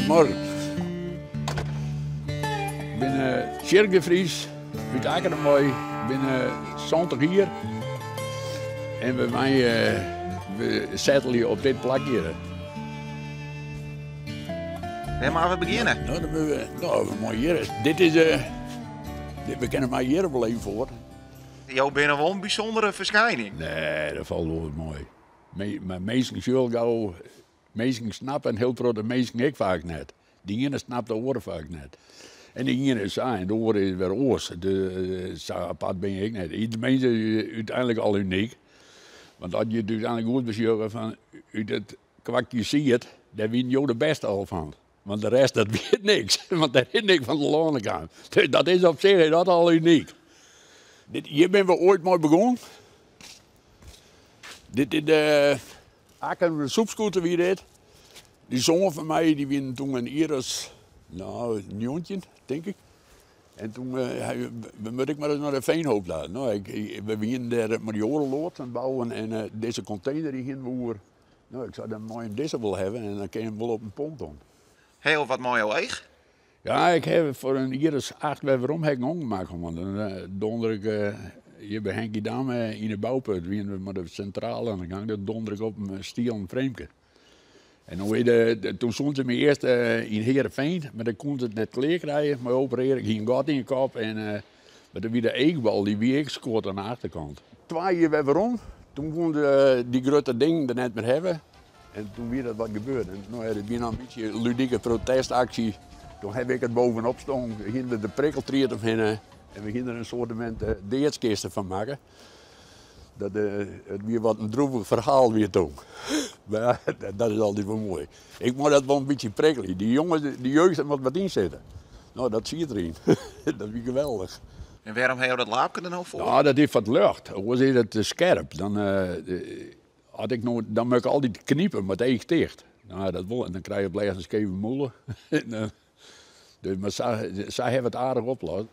Goedemorgen. Ik bin Sjirk de Vries út Akkrum wei. Ik bin 70 jier. En we wenje, we settelje op dit plak hjir. Wêr moatte we begjinne? No, dan moatte we, no, we moatte hjir. Dit is, dit, we kinne mar hjir wol even foar. Jo binne wol in bysûndere ferskining. Nee, dat falt wol wat mei. Mar minsken sjogge gau, minsken snappe in hiel protte minsken ek faak net. De iene snapt de oare faak net. En de iene is sa en de oare is wer oars. Sa apart bin je ek net. Ieder mins is úteinlik al unyk. Want as je it úteinlik goed besjogge fan út it kwakje sied, dêr wienen jo de bêste al fan. Want de rest dat wie niks, want dêr is niks fan telâne kaam. Dus dat is op sich is dat al unyk. Dit, hjir binne we oait mei begûn. Dit is de Akkrumer Sûpskûte wie dit. Dy soan fan my dy wie toen in jier as no, 19, tink ik. En toen hy, we moat ik mar ris nei de Veenhoop ta. No, ik, we wienen dêr mei dy oare loads oan it bouwen en uh, dizze kontener dy hienen we oer. No, ik sei, dan mei je dizze wol hawwe en dan kin je hem wol op in ponton. Ha jo wat mei jo each? Ja, ik ha foar in jier as 8 wer werom ha ik in ûngemak hân. Dan eh, donder ik eh, hjir by Henkie Dam eh, yn de bouput, wienen we mei de sintrale oan de gang, dan donder ik op in stielen frameke. En no is de, toen soenen se my earst yn Heerenveen, mar dan koenen se it net klear krije mei operearjen. Ik hie in gat yn 'e kop en mar doe wie de eachbal, dy wie ek skuord oan de achterkant. Twa jier wer werom, toen woenen se dy grutte dingen der net mear hawwe. En toen wie dat wat gebeurd. En no ja, dit wie noch in bytsje ludike protestaksje. Toen ha ik it bovenop stongen, we hienen der de prikkeltried omhinne en we hienen der in soartemint deadskiste fan makke. Dat, it wie wat in droevich ferhaal wie it toen. Mar ja, dat is altyd wol moai. Ik mei dat wol in bytsje prikkelje. Dy jonges, dy jeugd, der moat wat yn sitte. No, dat siet deryn. Dat wie geweldich. En wêrom ha jo dat laapke der no foar? No, dat is foar it ljocht. Oars is it te skerp. Dan, as ik no, dan moat ik altyd knipe mei it each ticht. No, dat wol. En dan krije je op 't lêst in skeve mûle. Dus, mar sa, sa hawwe we it aardich oplost.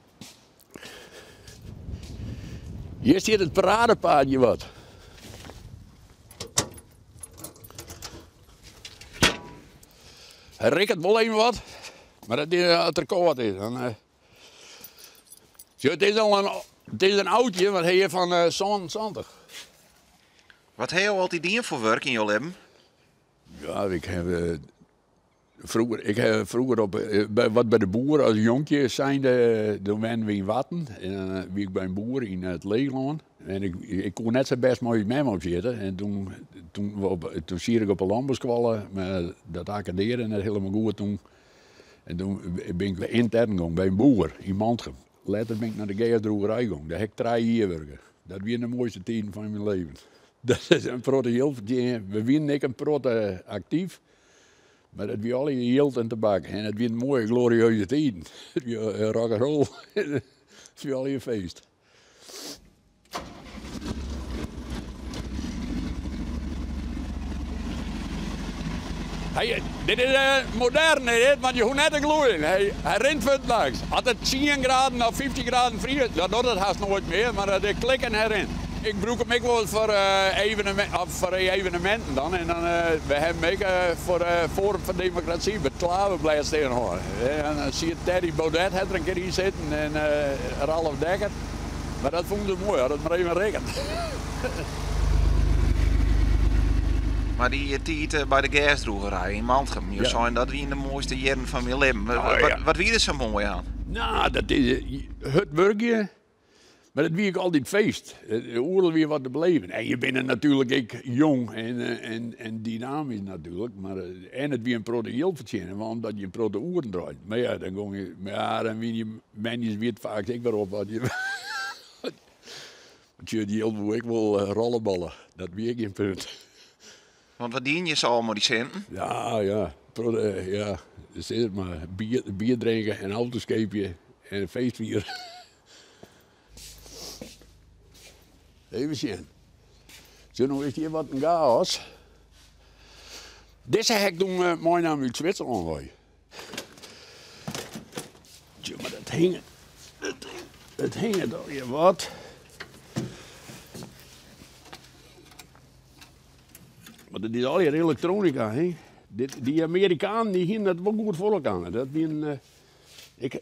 Hjir stiet it paradepaadje wat. Hy rikket wol even wat, mar dat is as er kâld is. Dan, uh, it is al in, it is in oudje, want hy is fan uh, 77. Wat ha jo altyd dien foar wurk yn jo libben? Ja, ik ha Froeger, ik ha froeger op, wat by de boer as jonkje zijnde, doe wennen we yn Warten en dan wie ik by in boer yn it Leechlân en ik, ik koe net sa bêst mei ús mem opsjitte en toen, toen, op, toen siet ik op de lânbouskoalle, mar dat akkedearde net hielendal goed toen. En toen bin ik yntern gong by in boer yn Mantgum. Letter bin ik nei de gersdroegerij gong, dêr ha ik trije jier wurke. Dat wiene de moaiste tiden fan myn leven. Dat is in protte jild fertsjinje. We wiene ek in protte aktyf. Mar it wie allegear jild en tabak en it wiene moaie glorieuze tiden. It wie rock and roll. It wie allegear feest. Hey, dit is modern, dit, want je hoege net te gloeien. Hy, hy rint fuortdaliks. As it 10 graden of 15 graden friest, dan docht it hast noait mear, mar it klik en hy rint. Ik brûk him ek wol foar foar eveneminten dan. En dan we hawwe him ek foar Forum voor Democratie by it klaverblêd stean hân. En dan siet Thierry Baudet hat der in kear yn sitten en Ralf Dekker. Mar dat fûnen se moai, as it mar even rikket. Mar dy tiid by de gersdroegerij yn Mantgum, jo seinen dat wiene de moaiste jierren fan myn libben. Wat wie der sa moai oan? No, dat is hurd wurkje. Mar it wie ek altyd feest. Oeral wie wat te beleven. En je binne natuerlik ek jong en dynamysk natuerlik. Mar, en it wie in protte jild fertsjinne, want omdat je in protte oeren draaiden. Mar ja, dan gong je, mar ja, dan wiene je moandeis wie it faak ek wer op. Want je, want it jild woe ek wol rolleballe. Dat wie ek gjin punt. Want wat diene je sa al mei dy sinten? Ja, ja, protte, ja, sis it mar. Bier, bier drinke en auto's keapje en feest fiere. Even sjen. Sjoch, no is hjir wat in chaos. Dizze ha ik doe meinaam út Switserlân wei. Sjoch, mar dat hinget, it hinget allegear wat. Want it is allegear elektronika, hè. Dy Amerikanen dy hienen dat wol goed foar elkoar. Dat wienen, ik,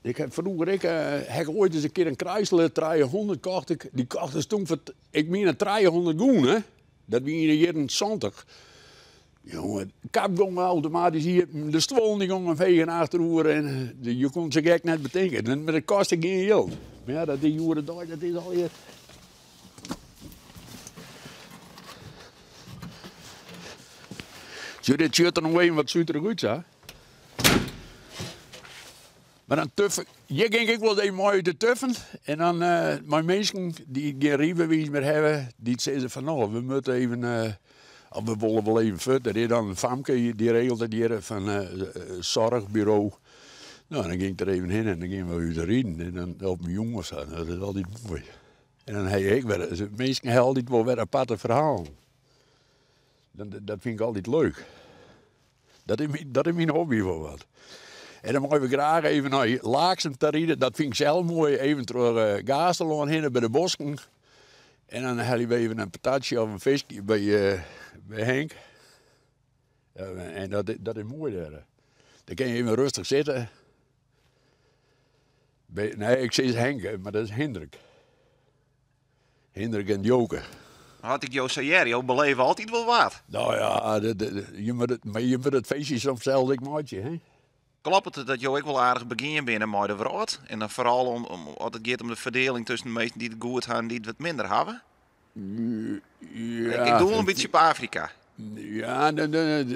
ik ha froeger ek, ha ik oait ris in kear in Chrysler 300 kocht. Ik, dy kocht ik toen foar, ik mien in 300 gûne, hè. Dat wie yn de jierren 70. Jonge, de kap gong automatysk iepen, de stuollen dy gongen omheech en achteroer en je koenen se gek net betinke. Mar dat koste gjin jild. Mar ja, dat is hjoed-de-dei, dat is allegear. Sjoch, dit sjocht der noch even wat suterich út sa. Mar dan tuffe, hjir gean ik wol even mei út te tuffen. En dan mei minsken dy't gjin rydbewiis mear hawwe, dy't sizze fan no, we moatte even, of we wolle wol even fuort. Der is dan in famke, dy regelt it hjir fan zorgburo. No, dan gean ik der even hinne en dan gean we út riden. En dan op in jûn of sa, dat is altyd moai. En dan ha je ek wer, minsken ha altyd wol wer aparte ferhalen. Dat fyn ik altyd leuk. Dat is, dat is myn hobby wol wat. En dan meie we graach even nei Laaksum ta ride. Dat fyn ik sels moai. Even troch uh, Gaasterlân hinne by de bosken. En dan helje we even in patatsje of in fiskje by, by Henk. En dat, dat is moai dêr. Dêr kin je even rêstich sitte. By, nee, ik sis Henk, mar dat is Hindrik. Hindrik en Joke. As ik jo sa hear, jo beleve altyd wol wat. No ja, je moatte it, mar je moatte it feestje soms sels ek meitsje, hè? Kloppet it dat jo ek wol aardich begien binne mei de wrâld? En dan foaral om, om, as it giet om de ferdieling tusken de minsken dy't it goed ha en dy't it wat minder hawwe? Ja. Ik doel in bytsje op Afrika. Ja,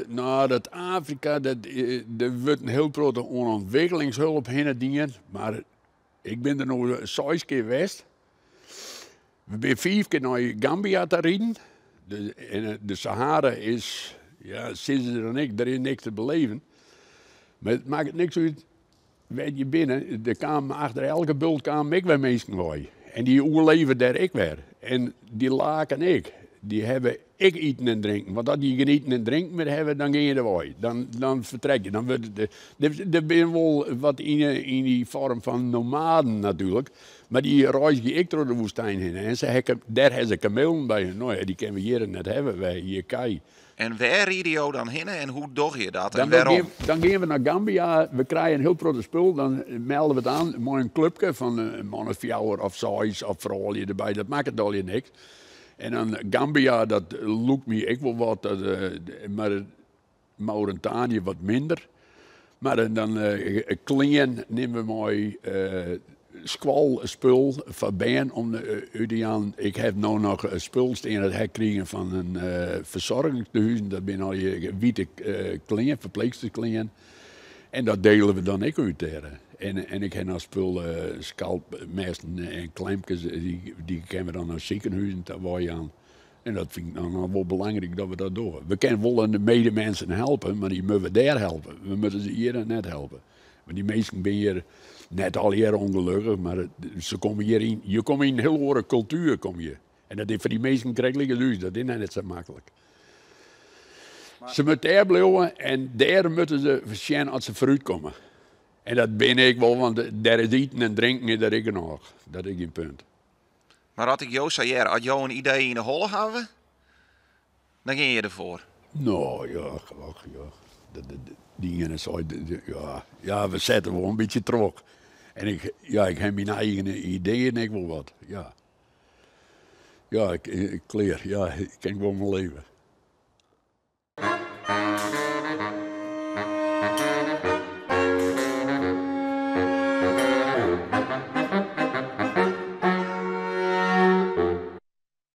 no, dat Afrika, dat, der wurdt in hiel protte oan ûntwikkelingshulp hinne dien, mar ik bin der no seis kear west. We binne fiif kear nei Gambia ta riden. De, en de Sahara is, ja, sizze se dan ek, der is niks te beleven. Mar it makket niks út wêr't je binne. Der kamen achter elke bult kamen ek wer minsken wei. En dy oerleve dêr ek wer. En dy laken ek. Dy hawwe ek iten en drinken. Want as dy gjin iten en drinken mear hawwe, dan gean je der wei. Dan, dan fertrek je. Dan wurdt it, der, der binne wol wat yn, yn dy foarm fan nomaden natuerlik. Mar dy reizgje ek troch de woestyn hinne. En se hekke, dêr hawwe se kamelen by hun. No ja, dy kinne we hjir net hawwe, wy hawwe hjir kij. En wêr ride jo dan hinne en hoe dogge je dat en Dan, wêrom? dan gean we nei Gambia, we krije in hiel protte spul, dan melde we it oan mei in klupke fan in man of fjouwer of seis of froulju derby, dat makket allegear niks. En dan Gambia, dat lûkt my ek wol wat, dat, mar Mauritanië wat minder. Mar dan klean nimme we mei, skoalspul foar bern om út te jaan. Ik ha no noch spul stean dat ha ik krigen fan in fersoargingstehûs. Dat binne allegear wite klean, ferpleechstersklean. En dat diele we dan ek út dêr. En ik ha noch spul, skalpmessen en klemkes, dy kinne we dan nei sikehûzen ta weijaan. En dat fyn ik dan noch wol belangryk dat we dat dogge. We kinne wol de medemensen helpe, mar dy moatte we dêr helpe. We moatte se hjir net helpe. Want dy minsken binne hjir net allegear ûngelokkich, mar se komme hjir yn, je komme yn in hiel oare kultuer komme je. En dat is foar dy minsken krekt lyk as ús, dat is net sa maklik. Se moatte dêr bliuwe en dêr moatte se sjen as se foarút komme. En dat bin ik wol, want dêr is iten en drinken is dêr ek genôch. Dat is gjin punt. Mar as ik jo sa hear, as jo in idee yn 'e holle hawwe, dan gean je derfoar. No ja, och ja. Dy iene sei, ja, ja, we sette wol in bytsje troch. En ik, ja, ik ha myn eigen ideeën ek wol wat, ja. Ja, ik, klear, ja, ik kin wol mei leve.